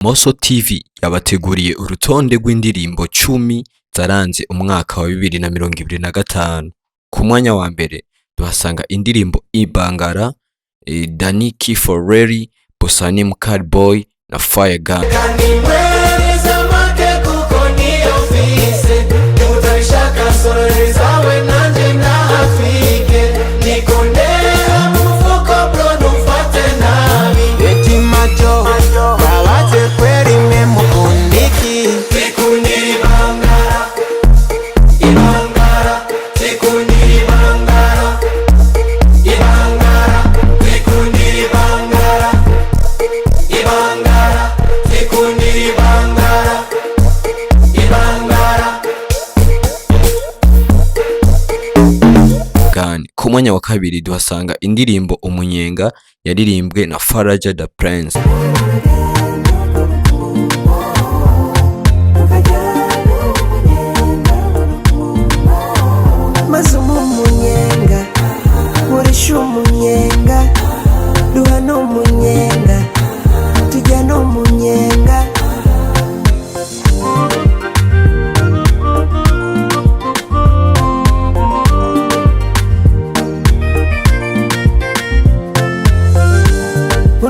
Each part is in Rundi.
Moso TV yabateguriye urutonde rw'indirimbo 10 zaranze umwaka wa 2025. Ku mwanya wa mbere tuhasanga indirimbo Ibangara, Danny Kiforeri, Bosani Mkadboy na Fire Gun. Kanimwereza make kuko niyo mfise. Utabishaka sororeza nanje ndahafike. Nikondera mu mufuko bro, ntumfate nabi. Eti macho babaze kweri mwe mukundiki. Twikundira ibangara, ibangara, twikundira ibangara, ibangara, twikundira ibangara, ibangara, twikundira ibangara, ibangara. Gun. Ku mwanya wa kabiri duhasanga indirimbo Umunyenga yaririmbwe na Faraja the Prince. Maze umunyenga nkoresha umunyenga, duha n'umunyenga, tujya n'umunyenga.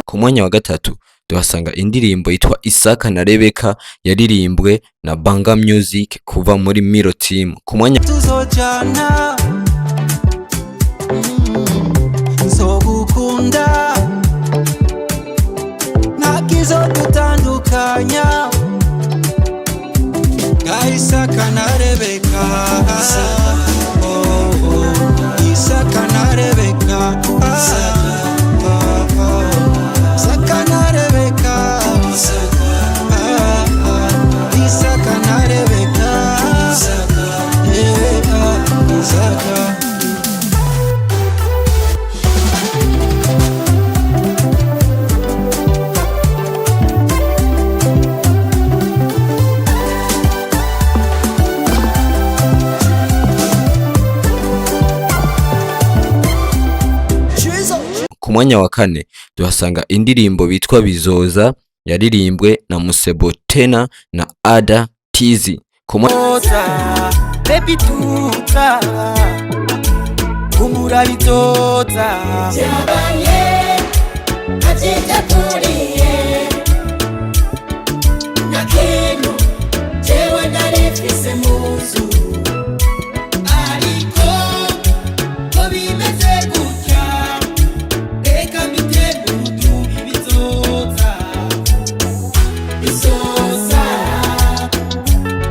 Ku mwanya wa gatatu tuhasanga indirimbo yitwa Isaka na Rebeka yaririmbwe na Banga Music kuva muri Miro Team. Ku mwanya Tuzojana, nzogukunda, ntakizodutandukanya nka Isaka na Rebeka. Oh, oh. Isaka na Rebeka. Ah, oh, Isaka na Rebeka. Ah, ah. Isaka na Rebeka. Yeah, ah, Isaka. Ku mwanya wa kane tuhasanga indirimbo bitwa Bizoza yaririmbwe na Musebo Tena na Ada Tizi. Ku mwanya Baby tuta humura bizoza. Byabanye ntabyiteguriye nta kintu jewe nari mfise mu nzu, ariko ko bimeze gutya, reka mbitegure utubi. Bizoza, bizoza,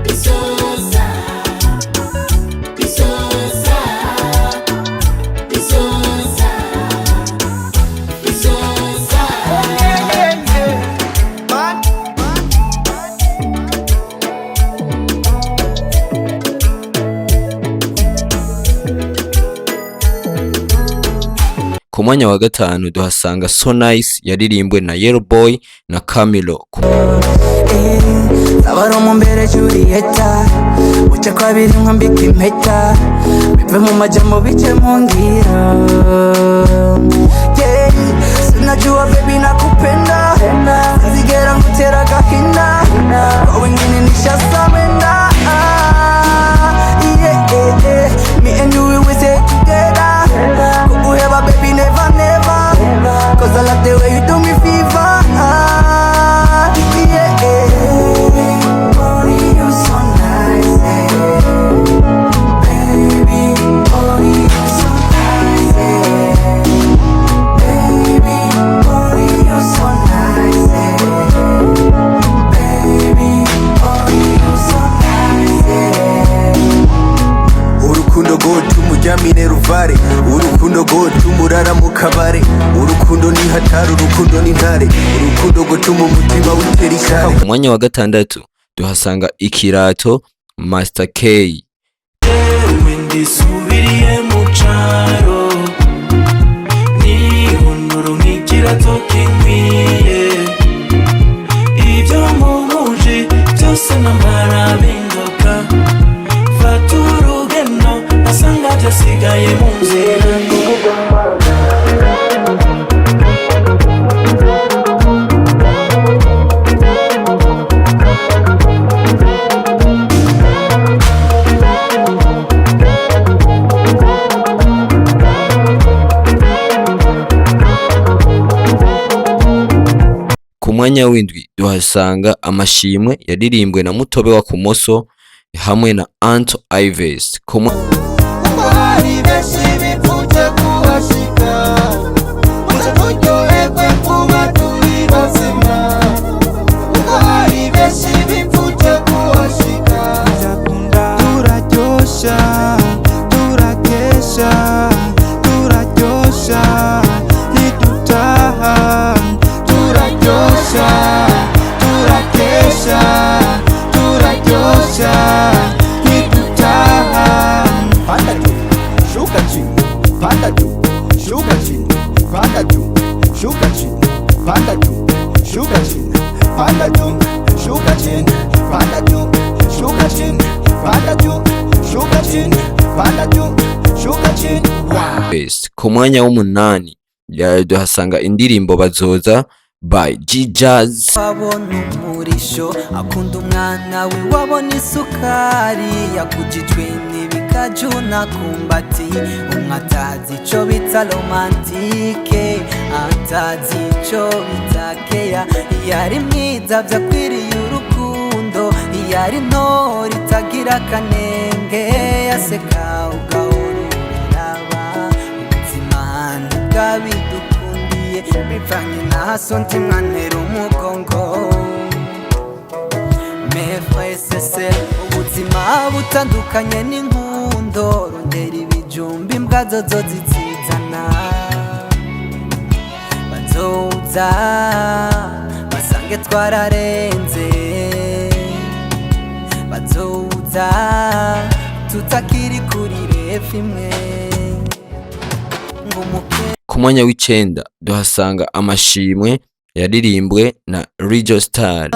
bizoza, bizoza, bizoza, bizoza. Ku mwanya wa gatanu duhasanga So Nice yaririmbwe na Yellow Boy na Camilo. Ku Abari mbere Julieta uca kwabiri nkwambika impeta, bive mu majambo bice mu ngiro. Yeah, sinajua baby nakupenda, sinzigera ngutera agahinda, kwa wengine nishasamenda. Yeah. Me and you, we will stay together. Kukuheba baby, never never, 'cause I like the way you do me fever. Yeah. Oh, you so nice, yeah. Baby, oh, you so nice, yeah. Baby, oh, you so nice, yeah. Baby, oh, you so nice, yeah. Urukundo gotuma ujya minerval, urukundo gotuma urara mu kabare, urukundo ni hatari, urukundo ni ntare, urukundo gotuma umutima witera ishari. Ku mwanya wa gatandatu tuhasanga Ikirato, Master K. Ndisubiriye mu caro nihunuru nk'ikirato kinkwiye, ibyo muhuje byose namara bindoka, fata urugendo asanga byasigaye mu nzira. Mwanya w'indwi duhasanga Amashimwe yaririmbwe na Mutobe wa Kumoso hamwe na Anto Ives. Kuko hari benshi bipfuje kuhashika, muze turyoherwe kuba turi bazima, kuko hari benshi bipfuje kuhashika. Turaryosha, turakesha, turaryosha, ntidutaha. Turaryosha, turakesha, turaryosha, ntidutaha. Panda juu, shuka chini, panda juu, shuka chini, panda juu, shuka chini, panda juu, shuka chini, panda juu, shuka chini, panda juu, shuka chini, panda juu, shuka chini, panda juu, shuka chini. Wow. Best. Ku mwanya w'umunani duhasanga indirimbo Bazoza by G-Jazz. Wabona umurisho akunda umwana we, wabona isukari yakujijwe n'ibikaju na kumbati. Umwe atazi ico bita romantique, atazi ico bita keya. Iyo ari mwiza vyakwiriye urukundo, iyo ari ntore itagira akanenge, yaseka ugahora uraraba. Ubuzima ntibwabidukundiye, bivanye na haso mwantera umugongo. Mefesese ubuzima butandukanye n'inkundo, rondera ibijumba imbwa zozo zizizana. Bazoza basange twararenze, bazoza tutakiri kuri refu imwe ngo umuke. Ku mwanya w'icenda duhasanga Amashimwe yaririmbwe na Rijo Star.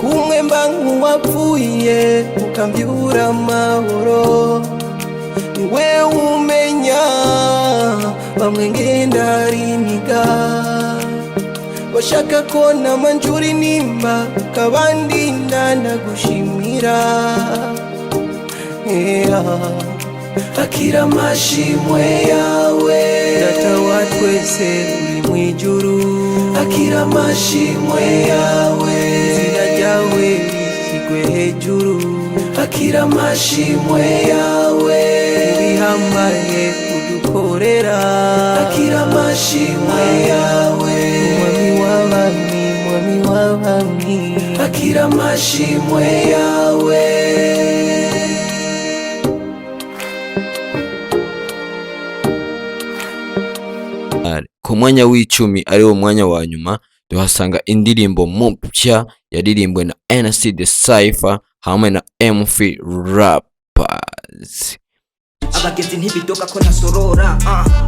Kumwe mba nk'uwapfuye ukambyura amahoro, ni wewe umenya bamwe ngenda riniga, bashaka ko namanjura inimba kabandi ndanagushimira. Yeah. Akira amashimwe yawe, Data wa twese uri mu ijuru. Akira amashimwe yawe, izina ryawe rishyirwe hejuru. Akira amashimwe yawe, ibihambaye udukorera. Akira amashimwe yawe, Umwami w'abami, Mwami w'abami. Akira amashimwe yawe. Ku mwanya w'icumi, ari wo mwanya wa nyuma, duhasanga indirimbo Mupya yaririmbwe na NC The Cypher hamwe na MF Rappers. Abagenzi ntibidoga ko ntasorora,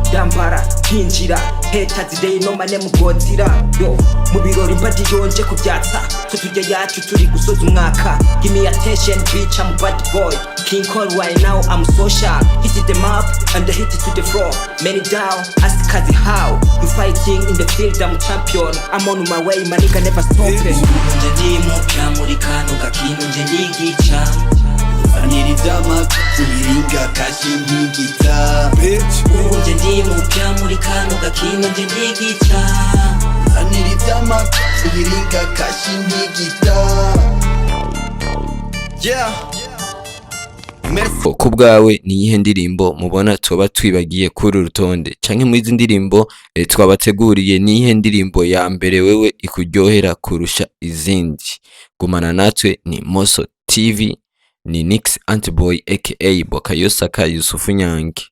ndambara nkinjira heta zideyi nomane mugozira yo mu birori mba ndiyonje kubyatsa twe turya yacu turi gusoza umwaka. Give me attention, bitch, I'm bad boy king call right now, I'm social. Hit the map and the hit it to the floor, many down, ask kazi how you fighting in the field. I'm champion, I'm on my way, my nigga never stopping. Nje ndi mupya muri kano gakino, nje ndigica. Vanira iby'amaka uyiringa kashi nk'igita. Ubu nje ndi mupya muri kano gakino, nje ndigica. Vanira iby'amaka uyiringa kashi nk'igita. Yeah. Merci. Ku bwawe ni iyihe ndirimbo mubona tuba twibagiye kuri uru rutonde, canke muri izi ndirimbo twabateguriye, ni iyihe ndirimbo ya mbere wewe ikuryohera kurusha izindi? Gumana natwe, ni Moso TV, ni Nix Antboy aka Bokayosaka Yusufu Nyange.